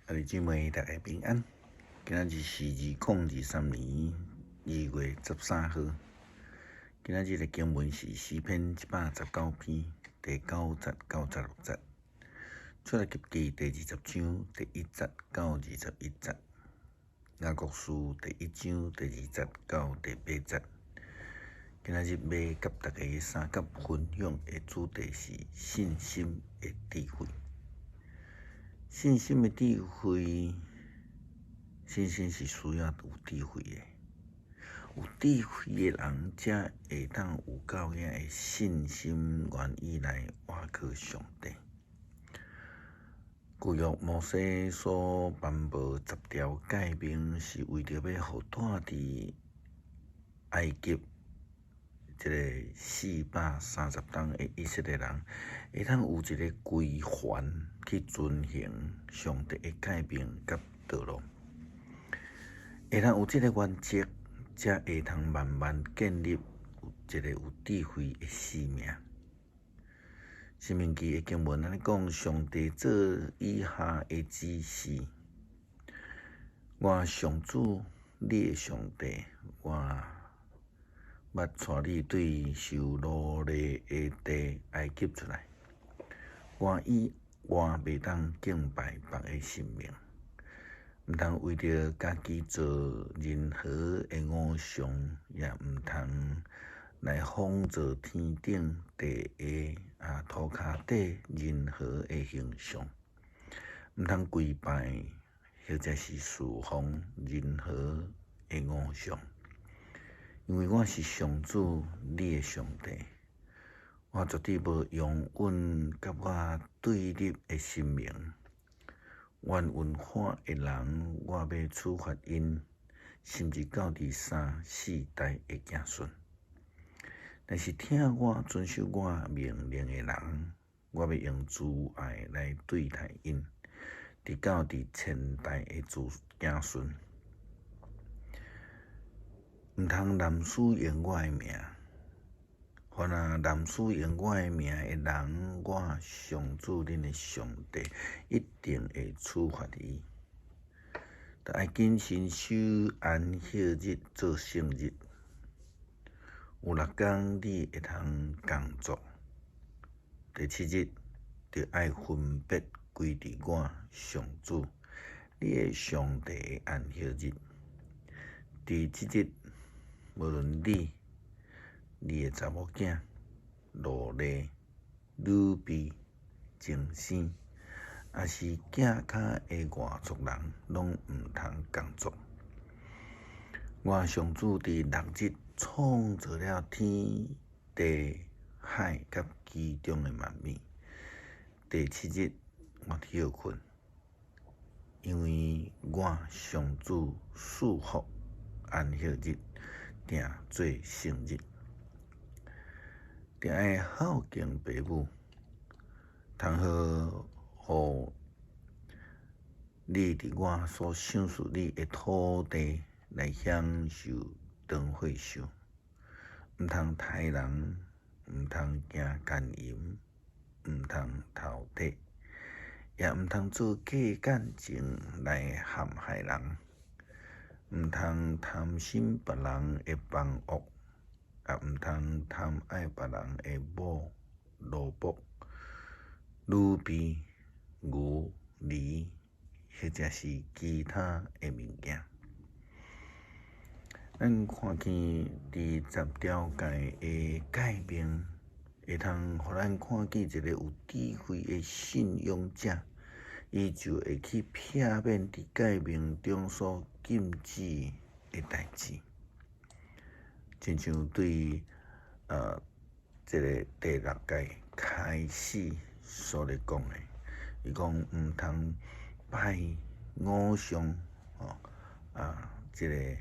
兄弟姊妹，大家平安。今仔日是2023年2月13號。今仔日的經文是詩篇119篇第9節到16節，出埃及記第20章第1節到21節，雅各書第1章第2節到第8節。今仔日欲佮大家相佮分享的主題是信心的智慧。信心的智慧，信心是需要有智慧的。有智慧的人，才會當有夠額的信心，願意來倚靠上帝。舊約摩西所頒布十條誡命，是為著欲予住佇埃及這个430冬的以色列人，會當有一个規範去遵行上帝的誡命佮道路，會當有這个原則，才會通慢慢建立有一个有智慧的生命。申命記的經文按呢講，上帝做以下的指示：我上主，你的上帝，我捌帶你對受奴隸的地埃及出來。我以外袂當敬拜別个神明，毋通為著家己做任何的偶像，也毋通來仿造天頂、地下啊塗跤底任何的形象，毋通跪拜或者是事奉任何的偶像。因為我是上主，你的上帝，我絕對無容忍佮我對立的神明。願違法的人，我欲處罰𪜶，甚至到第三、四代的子孫。但是聽我遵守我命令的人，我欲用慈愛來對待𪜶，直到佇千代的子子孫。毋通濫使用我的名，凡若濫使用我的名的人，我上主恁的上帝一定會處罰伊。著愛謹慎守安息日做聖日，有六工你會通工作，第七日著愛分別歸佇我上主你的上帝的安息日。佇這日，無論你、你的查某囝、奴隸、女婢、童生，抑是寄跤的外族人，攏毋通工作。我上主佇六日創造了天地海佮其中的萬物。第七日我歇睏，因為我上主賜福安息日，定做聖日，定愛孝敬爸母，通好予你佇我所賞賜你的土地來享受長歲壽。毋通刣人，毋通行姦淫，毋通偷提，也毋通做假見證來陷害人。毋通貪心別人的房屋，也毋通貪愛別人的某、奴僕、女婢、牛、驢，或者是其他的物件。咱看見佇十條誡的誡命，會通予咱看見一個有智慧的信仰者，伊就會去避免佇誡命中所禁止的代誌，親像對這个第六誡開始所咧講的，伊講毋通拜偶像，吼啊，這个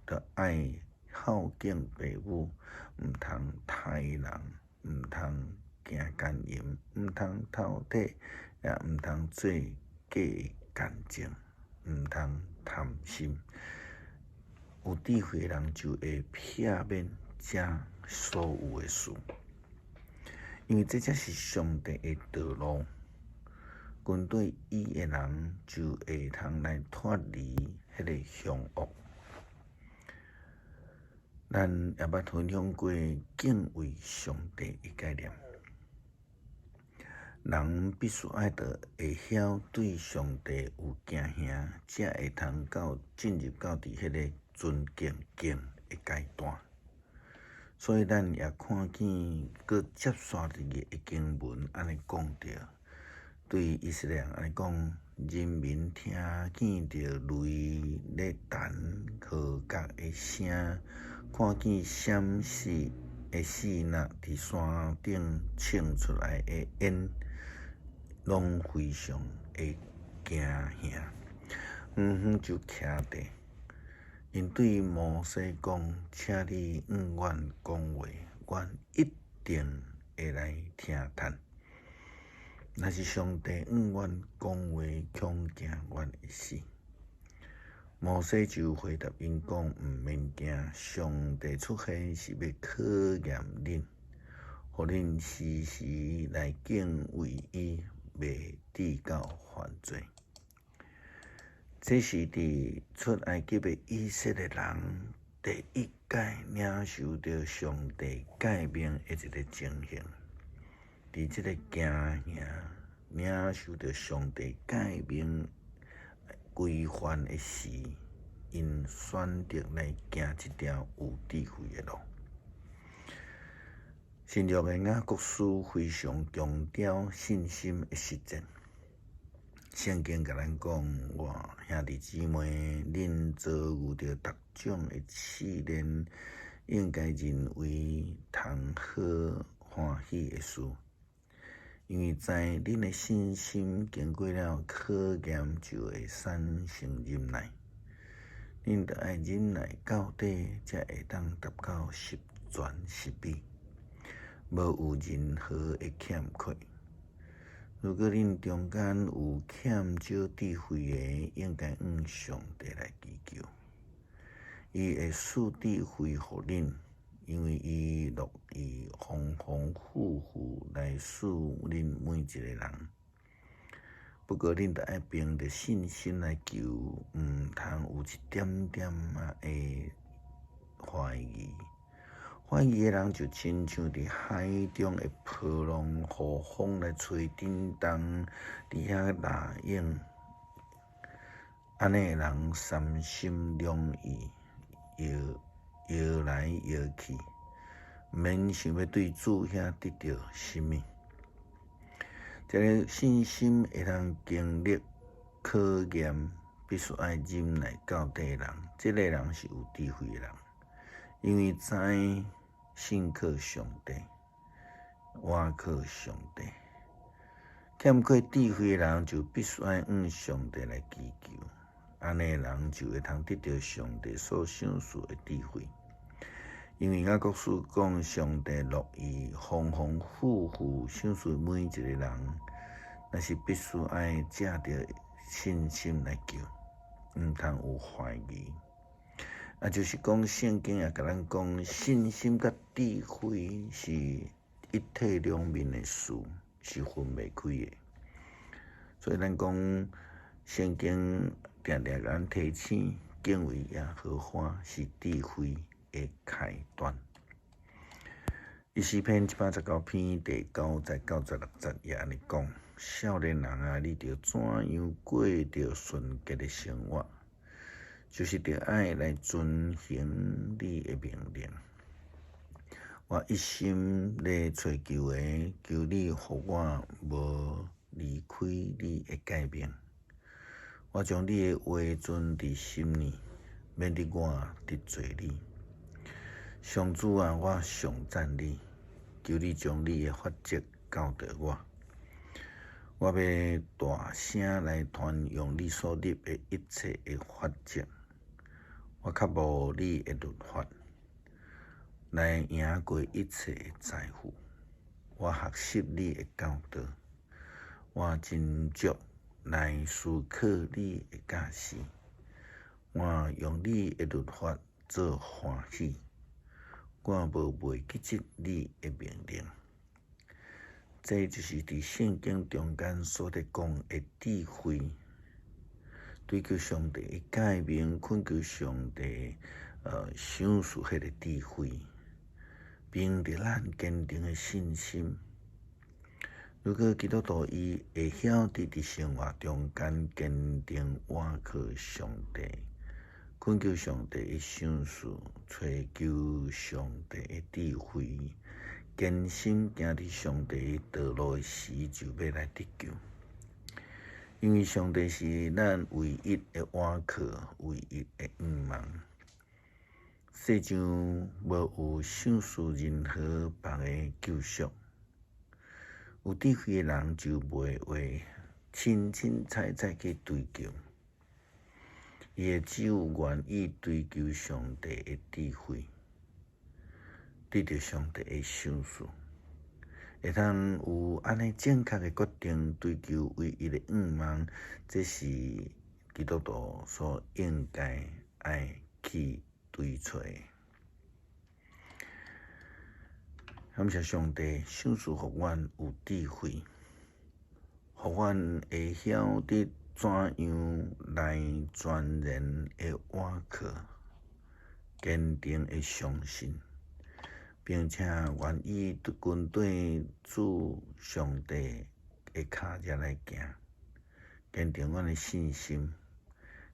著愛孝敬爸母，毋通刣人，毋通行姦淫，毋通偷提，也毋通做假見證，毋通貪心。有智慧的人就會避免這所有的事，因為這才是上帝的道路。跟綴伊的人就會通來脫離彼个兇惡。咱也捌分享過敬畏上帝的概念。人必須愛著會曉對上帝有驚嚇，才會通到進入到佇彼个尊敬敬的階段。所以咱也看見，閣接續佇個經文按呢講著，對以色列人按呢講，人民聽見著雷咧彈號角的聲，看見閃爍的四若佇山頂衝出來的煙，攏非常的驚嚇，遠遠就徛佇。𪜶對摩西講：請你向阮講話，阮一定會來聽聽。若是上帝向阮講話，恐驚阮會死。摩西就回答𪜶講：毋免驚，上帝出現是欲考驗恁，予恁時時來敬畏伊，袂致到犯罪。這是佇出埃及的以色列人第一擺領受著上帝誡命的一个情形。佇這个驚嚇領受著上帝誡命規範的時，𪜶選擇來行這條有智慧的路。新約的雅各書非常強調信心的實踐。聖經共咱講，我兄弟姊妹，恁遭遇著逐種的試煉，應該認為通好歡喜的事，因為知恁的信心經過了考驗，就會產生忍耐。恁著愛忍耐到底，才會當達到十全十美，無有任何的欠缺。如果恁中間有欠少智慧的，應該向上帝來祈求，伊會賜智慧予恁，因為伊樂意豐豐富富來賜恁每一個人。不過恁著愛憑著信心來求，毋通有一點點仔的懷疑。懷疑的人就親像佇海中的波浪，予風來吹振動，佇遐拉湧。按呢的人三心兩意，搖搖來搖去，毋免想欲對主遐得著啥物。這个信心會通經歷考驗，必須愛忍耐到底的人，這个人是有智慧的人，因為知信靠上帝，倚靠上帝。欠缺智慧的人就必須愛向上帝來祈求，按呢的人就會通得著上帝所賞賜的智慧。因為雅各書講，上帝樂意豐豐富富賞賜每一個人，但是必須愛藉著信心來求，毋通有懷疑。啊，就是講聖經也共咱講，信心佮智慧是一體兩面的事，是分袂開的。所以咱講聖經定定共咱提醒，敬畏耶和華是智慧的開端。伊詩篇119篇第9節到16節也按呢講：少年人啊，你著怎樣過著純潔的生活？就是著愛來遵行你的命令。我一心咧揣求的，求你予我無離開你的誡命。我將你的話存佇心裡，免得我得罪你。上主啊，我頌讚你，求你將你的法則教導我。我欲大聲來傳揚你所立的一切的法則。我渴慕你的律法，來贏過一切的財富。我學習你的教導，我斟酌來思考你的教示。我用你的律法做歡喜，我無袂記得你的命令。這就是佇聖經中間所咧講的智慧，追求上帝的誡命，懇求上帝賞賜彼个智慧，憑著咱堅定的信心。如果基督徒伊會曉得佇生活中間堅定倚靠上帝，懇求上帝的賞賜，揣求上帝的智慧，堅心行佇上帝的道路的時，就欲來得救。因為上帝是咱唯一的倚靠，唯一的向望。世上無有賞賜任何別个救贖。有智慧的人就袂會凊凊彩彩去追求，伊會只有願意追求上帝的智慧，得著上帝的賞賜，會通有按呢正確的決定，追求唯一的向望，這是基督徒所應該愛去追揣的。感謝上帝賞賜予阮有智慧，予阮會曉得怎樣來全然的倚靠，堅定的相信，並且願意跟綴主上帝的跤跡來行，堅定阮的信心。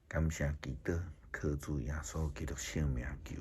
感謝基督，靠主耶穌基督聖名求。